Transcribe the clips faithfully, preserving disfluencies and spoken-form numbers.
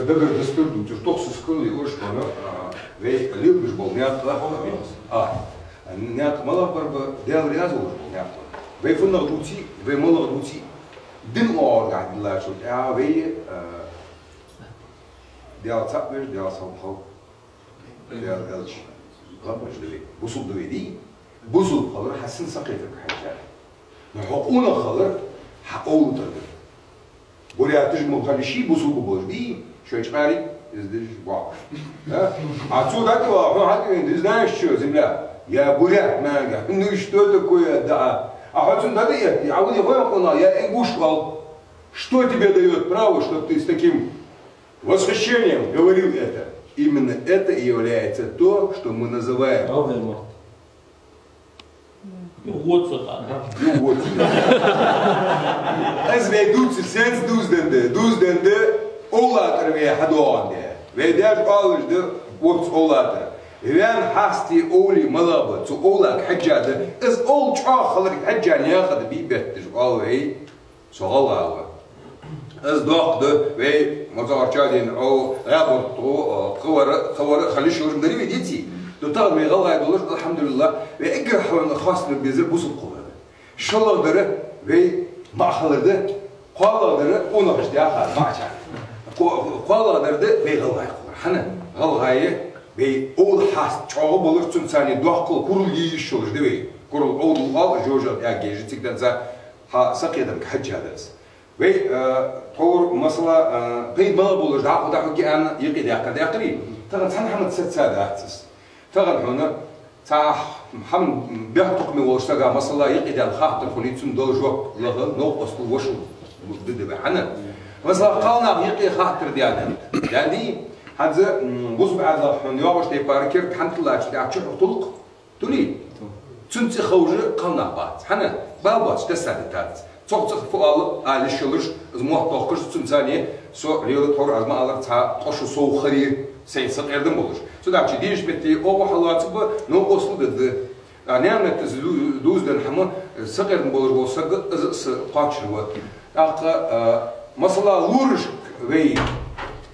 Дагара дустар дувцаш, тохсус хилли уж хьона, а, вай лелабеш бола никъ, а, никъ малагӀа бар ба, Даьла раьза волаш бола никъ. Вай фуннагӀа дувце, вай малагӀа дувце, дин оагӀорахьа диллачул тӀехьагӀа вай, а, Даьла цаӀ веш, Даьла салам хилда, Даьла элча гӀадбаьннаб вай. Бусалба да вай, дий? Бусалба хилар хьа сина сакхетарга хьежжа да. Но хьо къонах хилар хьа овла тӀара да. Буряташ мо хьалхашка бусалба болаш бий, шоай чкъаьрга из деш бохкаш. Да? А цо дӀатӀавала, хьо хьатӀавена, ты знаешь чё, земляк? Я бурят, мага. Ну и что такое, да? А хьо цунна дӀатӀаэтте, а вай хьона къонах, я ингуш оал. Что тебе даёт право, чтоб ты с таким восхищением говорил это? Именно это и является то, что мы называем. Проблема. Ну, вот сюда. Ну, вот сюда. Из вай дувцар сенца дувзаденна да? Дувзаденна да овла тӀара вай хьадоагӀандаь. Вай даьша оалаш да, вот овла тӀара. Ваьнна хьаста овла малагӀа ба, цу овлага хьежжа да. Из овла чӀоагӀа хиларга хьежжа никъ да бий бетташ, оал вай. Со гӀалгӀа ва. Из доккха да, вай мозагӀарча ден, о, гӀаьбуртто, о, кхывара, кхывара хила йиш йолаш ма дарий вай, деций? Ду тахан вай гӀалгӀай долаш, алхьамдулиллахӀ, вай эггара хьона хоастам безар бусалба хилар да. ШоллагӀдар вай маӀа хилар да, кхоалагӀдар къонахаш дахар маӀача. Кхо-, кхоалагӀдар да вай гӀалгӀай хилар. ХӀана? ГӀалгӀай вай овла хьаста чӀоагӀа болаш, цунца цхьана доккхал курал е йиш йолаш да вай. Курал овла оал, жожагӀате эггара цига денз хьа сакхетарга хьежжа да из. Вай, э, тхьовра, масала, э, пайда малагӀа болаш дӀахо дӀахьоргья аьнна юкъе даьккхар даьккхарий, тахан цхьан хӀаманца сецадац из. Тахан хьона цхьа хӀама бехктокхаме волча сага, масала, юкъе даьнна хаттар хуле, цунна дала жоп лаха новкъостал, вошал да вай. ХӀана? Масала, кхалнаха юкъе хаттар даьнна, даьннадий, хӀанз, м, бусалба Ӏаьдалах хьона йоагӀача тайпара керда хӀама тиллачул тӀехьагӀа чухьа тулкъ тулий? Цун цӀи ховш кхалнах бац. ХӀана? Бала боацаш тессадитац. Цох цӀи фу оал ала йиш йолаш, из мотт тохкаш, цунца цхьана со лела тхьовра, аз ма аллара, цхьа ткъо шу сов хилар, сайна сакъердам болаш. Цудухьа дийша метте оаха хьалоацаргба, новкъостал дергда. А наьна метта из ду-, дувзаденна хӀама, сакъердам болаш вола саг из а кхоачаш ва. ТӀаккха, а, масала, лорашка вай,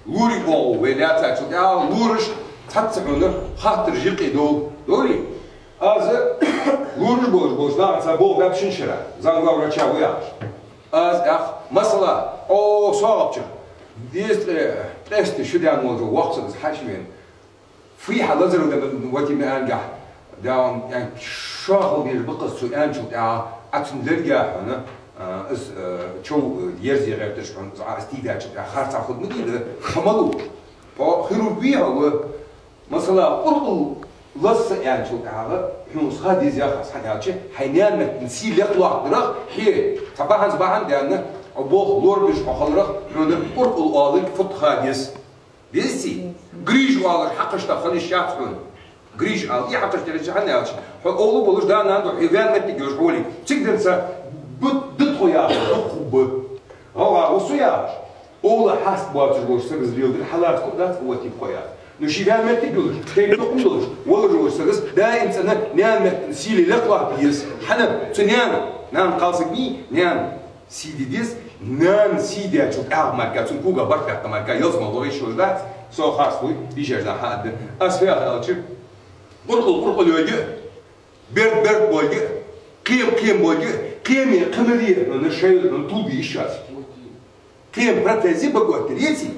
лорий оагӀув вай лаьцачул тӀехьагӀа, лорашка цхьацца хьона хаттараш юкъе довла, довлий? Аз лораш болаш болча нахаца болх баьб шин шера, зӀамига врача ва яхаш. Аз йоах, масала, о, СогӀапче, дезткъе, ткъеста шу даьнна волча воккхача сага хьаьша вена. Фу хьа лазар да, вати ма аьннагахь, да, он, ян, шоахал беш ба-кх из цо аьнначул тӀехьагӀа, Ӏа цунна лергья хьона, а, из, а, чов, а, ерзе гӀерташ хьона, из Ӏа из тийдаьчул тӀехьагӀа харцахьа хургда ма дий да, хьо малув. Хьо хирург вий хьо, ва? Масала, къуркъул лаза аьнначул тӀехьагӀа, хьона из ха деза яхаш, хӀана аьлча, хьай наьна меттан сий лекхлоаттадарах, хье, цхьа бахьан, бахьан даьнна, Ӏа болх лорабеш хьо хиларах, хьона къуркъул оаларга фуд ха деза. Дезаций? Грыжа оалар хьакхашта хила йиш яц хьона. Грыжа ала, и хьакхашта хила йиш яц, хӀана аьлча, хьо овла болаш да-нана да, хьо ваьнна моттиг йолаш хьолий. Цига денз бут, дут хьо яхаш, дукха ба. ГӀалгӀа ва со яхаш. Овла хьаста боацаш волча сага из леладер хьалаца кхы дац, вот типа хьо яхаш. Ну, ше ваьнна моттиг йолаш, тайп-тукхам долаш, волаш волча сага даим цӀена наьна меттан сийле лекхлоаттаде еза. ХӀана? Цу наьна, нана кхалсаг вий, наьна сий де деза, нана сий даьчул тӀехьагӀа мара, цун кога барт баьккха мара, ялсмала ваха йиш йолаш дац, со харц луй, дийшача наха хьаадда. Аз фу йоах аьлча, къуркъул къуркъул йолга, берд берд болга, кхем кхем болга, кхеме кхымаре, ну, шоайла, ну, тулбе йиш яц. Кхем протез я, баготтар, еций?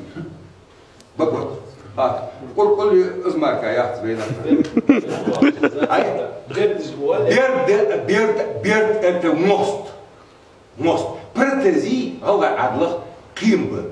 Баготт. А, къуркъул из мара яц вайна. Ай? Берд, берд, берд, это мост. Мост. Протез я гӀалгӀай Ӏаьдалах кхем ба.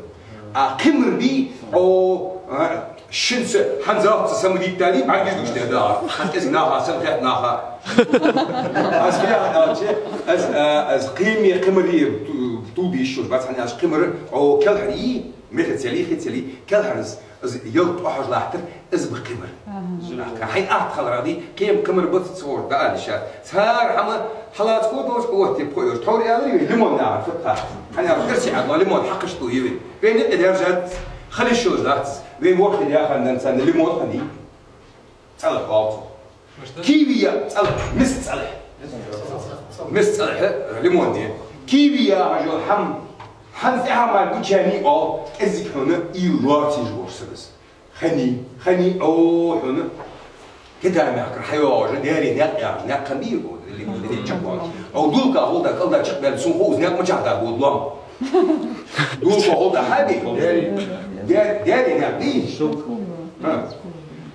А кхымар бий, о, а, шинца хӀанзалца самодиттали, бӀаргаш дувцаш да. Хьан кӀезига наха, сам хет наха. Аз фу йоах аьлча, аз, а, аз кхеме кхымаре ту-, тулбе йиш йолаш бац, хӀана аьлча кхымар, о, кӀалхара я, мехацал я, хицал я, кӀалхара из, из ялат охьажа латтар, из ба кхымар. Аха. Хьайна атта хиларах дий, кхем кхымар ба, цо дӀаала йиш яц. Цар хӀама хьалаца кхо долаш, вот типа хьо йолаш. Тхьовра аьлар вай, лимон нахар фуд тха. ХӀана аьлча, эрсий Ӏаьдало лимон хьакхашта ду вай. Вайна юкъе даьржад, хила йиш йолаш дац. Вай ворхӀе даьхар денз царна лимон хиннай. ЦӀалхе оал цох. Киви я цӀалхе, миска цӀалхе. Миска цӀалхе, лимон я. Киви яхаш йола хӀама ХӀанз тӀехьа мара гучани оал, кӀезига хьона уйла лоацаш вола саг из. Хани, хани, о, хьона. Китай мехкара хьайоагӀаш, даьра никъ яхаш, никъ хиннай, о, или, или чакхваьнна. О, дулка гӀолла кӀалдаккха чакхбаьнна, сона хов из никъ мичахьа да бод лом. Дулка гӀолла хьабий? Даьра, даьра никъ дий? ХӀа.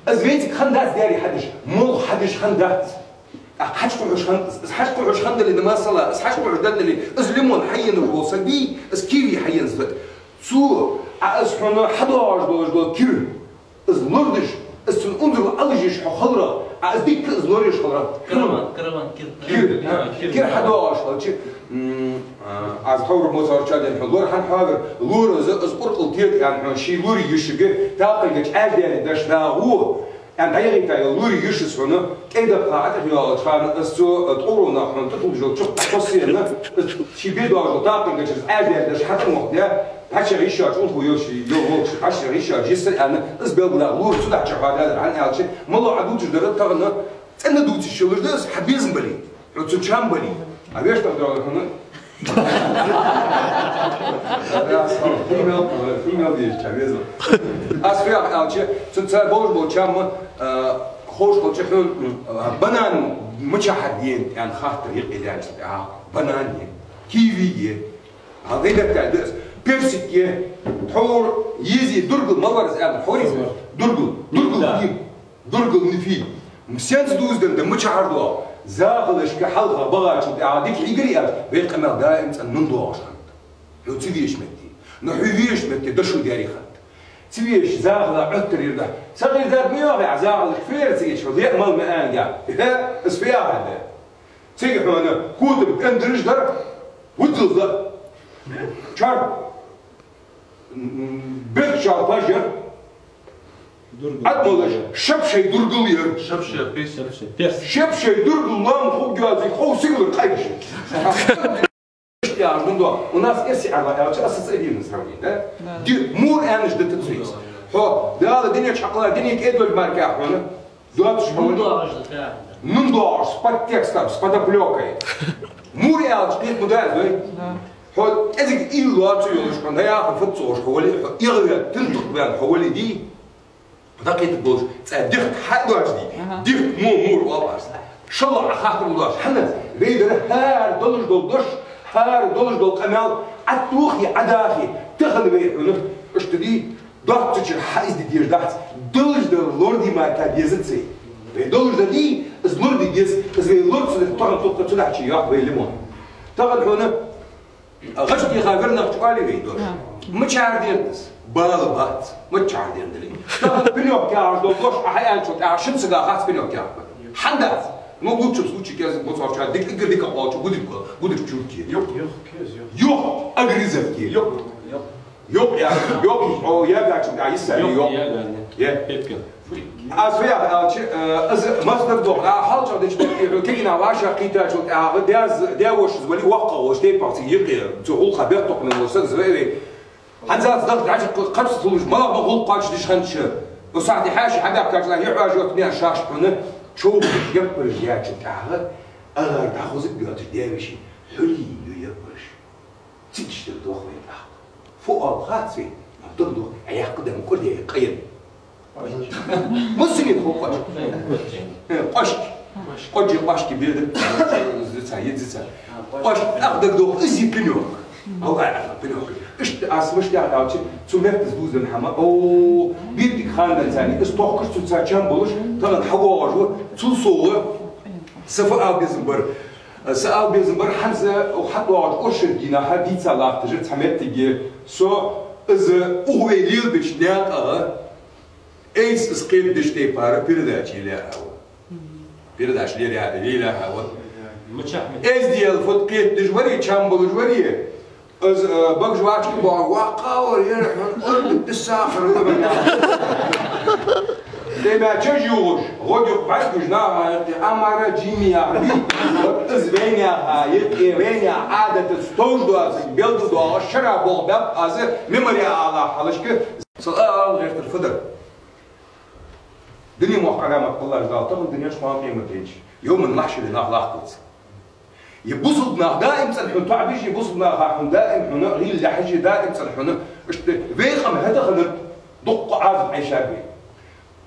Из вайцига хиннадац даьра хьадеш, молха хьадеш хиннадац. ТӀаккха хьакхухьаш хиннад из. Из хьакхухьаш хиннадале, масала, из хьакхухьаш дале, из лимон хьаенна вола саг вий, из киви хьаенна саг. Цо, Ӏа из хьона хьадоагӀаш долаш дола кир, из лорадеш, из цун унзара Ӏалашъеш хьо хиларах, Ӏа из дика из лораеш хиларах. Караван, караван, кир. Кир, а, кир. Кир хьадоагӀаш хилча, м, а, аз ховр моцарча ден хьона лора хьан хьавар, лора из, из къуркъал тета аьнна хьона, ший лорий йишига, такъилгача Ӏаьржа даьнна даш дагӀо, аьнна, дӀаяхийта йола лорий йиша из хьона, кӀайдаккха Ӏатех йоагӀача хана, из цо, э, ткъо рона хьона тӀатуллаш йолча чухь тхоссена, из ший бе доагӀаш дола такъилгача из Ӏаьржа даьнна даш хьатӀа мохк даь, хьачех йиш йоацаш, унхо йолаш, йола волча, хьачех йиш йоацаш йиссар аьнна, из белгалдаха лора цу дахьача хьоадаьдар. ХӀана аьлча, мало Ӏа дувцаш дар тахан, цӀена дувцаш йолаш да из, хьа безам бале. Хьо цун чам бале. А вешта дола хьона. Хьо мел, хьо мел деза чам безам. Аз фу яхар аьлча, цун цар болаш бола чам, а, ховш хилча хьона, а, банан мичахьара да аьнна хаттар юкъе даьнначул тӀехьагӀа. Банан я, киви я. А гӀайбаттал да из. Персик я. Тхьовра ези дургал ма вар из аьнна, тхьовра ези. Дургал, дургал я. Дургал нифи. Сенца дувзаденна да, мичахьара да? Захалашка хьалха багӀачул тӀехьагӀа дика хьийгар аьлча, вай къамаьл даим цӀена нун доагӀаш хиннад. Хьо ца везача метте. Но хьо везача метте дошо даьрий хиннад. Ца везача захала Ӏоттар яр да. Сакъердаб ма йоахий Ӏа захалашка, фу яр цига, хьо ле мала ма аьннадий. Хе, из фу яхар да? Цига хьона котам пендараш дар, вудзалла. Чар. М, бехк чалпаш яр. Дургал. Ӏадмалаш, шапшай дургал яр. Шапшай, пес. Шапшай, пес. Шапшай дургал лоам хургйоаций, хов сигалара къайгаш. Иштта яхаш да. У нас эрсий Ӏарбий аьлча ассоциативное сравнение, да? Да. Ди, мур аьннаш да тацвейс. Хьо, Дала динеча хьакъала, дине кӀедолча мара кхы хьона. Доацаш хьона. Нун доагӀаш да, да. Нун доагӀаш, с подтекстом, с подоплёкой. Мур аьлча, кхетам ма дац вай? Да. Хьо кӀезига уйла лоаца йолаш хьона, яхар фуд цо оаш хьо вале, хьо эгӀаваь, тинтакъ ваьнна хьо вале дий? ДӀакхетаргболаш, цӀа дихка хьа а доацаш дий? Ага. Дихка мо мур оал аз. ШоллагӀа хаттар лоацаш, хӀана? Вай дар хӀара долаш дола дош, хӀара долаш дола къамаьл, Ӏаттохи, Ӏадахи, тахан вай хьона, иштта дий? Доацача хьа из де дезаш дац, долаш дар лораде мара дезац вай. Вай долаш дар дий, из лораде деза, из вай лораца дар тахан тукха цу дахьча йоах вай лимон. Тахан хьона гӀаш деха вернах чу оалий вай дош. Да. Мичахьара денад из? Бала бац, мичахьара денадале. Тахан пенёк яхаш дола дош Ӏа хьааьнначул тӀехьагӀа шин сага хац пенёк яхар. ХӀана дац? Ну, в лучшем случае, кӀезига моцарча дика, эггара дика оалача гудрик, гудрик чурки. Йокъ, йокъ, кӀезига йокъ. Йокъ, агрызок. Йокъ. Йокъ. Йокъ, я, йокъ, йоаккхача, да, йисса, йокъ, йокъ. Я, да, да. Я. Пепкин. Аз фу яхар аьлча, э, из масдар дох, а, хьалчӀагӀдеча метте, кегийна вӀашагӀкхийттачул тӀехьагӀа, даьз-, даь-вошас вале, воккхагӀа волаш, тайпах цига юкъе, цу гӀулакха бехктокхаме волаш саг из вай-вай. ХӀанзалца даха дӀачакх кхарца туллаш, малагӀа гӀулакх кхоачашдеш хиннача, цу сахьте хьаьша хьабаьхкача, юхьӀаьржа йоттане шашка хьона, човхаш, яппараш яьчул тӀехьагӀа, агӀар дӀахозаргйоацаш даь-веший хьулий ю яппараш. Цига иштта дох вай тӀаккха. Фу оал хац вайна? Ма дон дох, а яккха дам кӀордеи къайна. Массане хов къош. Э, къош. Къош, къош ки бедар. Зица, е зица. Къош, тӀаккха дагадох, из я пенёк. Аллах, Аллах, пенёк. Иштта аз мишта яхар аьлча, цу метта из дувзаденна хӀама. О, биртиг хандан цани, из тохкаш цу цар чам болаш, тахан хьавоагӀаш ва, цул совгӀа, са фу ала безам бар. Са ала безам бар, хӀанз укх хьатӀадоагӀача оршот дийнахьа дийца латташ яр цхьа моттиг, со из укх вай лелабеча наькъагӀа эйс из кхетадеш тайпара передача лелаяь хьава. Передача лелаяь, лелаяь хьава. Эс ди эл фуд кхетадеш варий, чам болаш варий? Из, э, багаш вачки боху, ваккха вар, ер хьона ордук да сахар. Тема чаш югӀуш, гӀодюкъ бӀаргаш наха, амара жими яхар бий. Вот из вайнаха, юкъе вайнаха Ӏадатаца товш доацилга белгалдоагӀаш шера болх баьб аз мемориалах хьалхашка. Сал а ала гӀертар фу дар. Дунен мохк Ӏаламат Аллахӏ Дала тахан дунен чу, кхоана къематдийнахьа, йовмал-махьшаре нах лакхалца. Е бусалба нах даим цӀена хьона тоӀабеш, е бусалба наха хьона даим хьона гӀийла лехьаш, е даим цӀена хьона, иштта вай къам хӀаьта хиннад, дукха Ӏазап Ӏайшаб вай.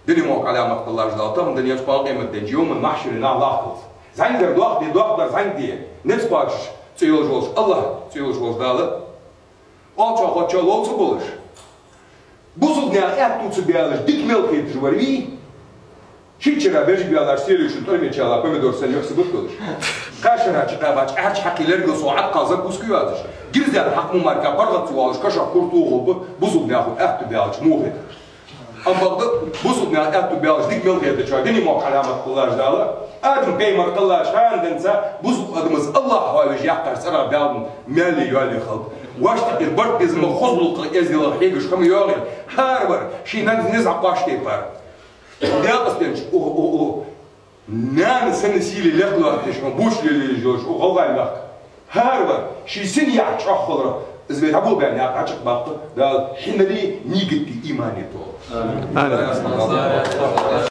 Дунен мохк Ӏаламат кхеллача Дала тахан дунен чу, кхоана къематдийнахьа, йовман махьшаре нах лахкалц. ЗӀамига дар дохк де, дохк дар зӀамига де. Низ кхоачаш АллахӀ, цӀи йолаш волча АллахӀ. Оалачоа хоаччоа ловца болаш, бусалба наьха аьттув ца баьлаш, дика мел хеташ вар вий? Шийчара бежиг баьлаш, селий шун тӀормечала помидор санна юхьса бутт долаш. Кхаь шера чу кхаьбача, Ӏаьржа хьакхий лергал со Ӏаткъал закуска йоазаш. Гирзян хьакха ма марка паргӀат ца воалаш, кашах курту гӀулба, бусалба наьха аьттув баьлча муха хетар. Амма бакъда бусалба наьха аьттув баьлча дика мел хетачоа дунен мохк Ӏаламат кхеллача Дала, Адам пайхамар кхеллача хана денз бусалба адамаца АллахӀ хьоавеш яьккхача цӀерах баьлча маьле йоалае хилба. Воашта тӀера барт безам, хоза гӀулакх, эздел хьегаш хӀама йоагӀий, хӀара вар ший нанна низ Ӏокхоачаш тайпара. Декъаста денз, о, о, о, нана санна сийле лехлоатташ, хьона буч лелаеш йолаш, о, гӀалгӀай мехка. ХӀара вар ший сина яхь чӀоагӀа хиларах, из вай дӀаболабаь наькъа чакхбаккха, Дала хьинари, нигатти имани тола. Амин.